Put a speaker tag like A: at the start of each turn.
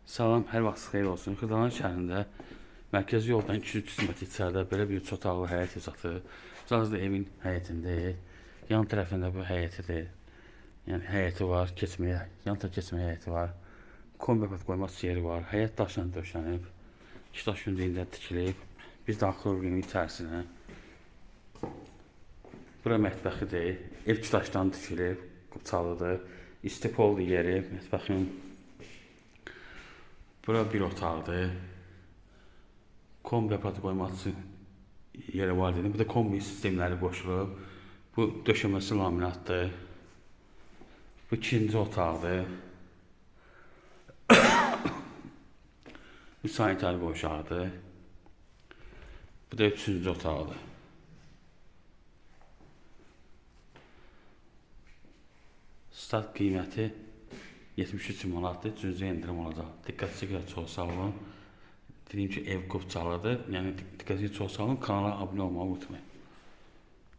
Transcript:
A: Salam, hər vaxt xeyir olsun. Xırdalan şəhərində mərkəzi yoldan 200-300 metr içəridə belə bir üç otaqlı həyət hesabı. Hazırda evin həyətindəyik. Yan tərəfində bu həyətidir. Yəni həyəti var, keçməyə, yan tərəf keçməyə həyəti var. Kombi aparat qoymaq yeri var. Həyət daşla döşənib. İki daş hündürlüyündə tikilib. Biz daxil oluruq evin içərisinə. Bura mətbəxidir. Ev iki daşdan tikilib, qubçalıdır. İstipoldur yeri mətbəxin. Bura bir otaqdır. Kombi aparatı qoymaq üçün yeri var dedim. Bu da kombi sistemləri qoşulub. Bu döşəməsi laminatdır. Bu ikinci otaqdır. Bu sanitar qovşağıdır. Bu da üçüncü otaqdır. Start qiyməti 73 manatdır. Cüzi endirim olacaq. Diqqətinizə görə çox sağ olun. Dediyim ki, ev qubçalıdır. Yəni diqqətinizə çox sağ olun. Kanala abunə olmağı unutmayın.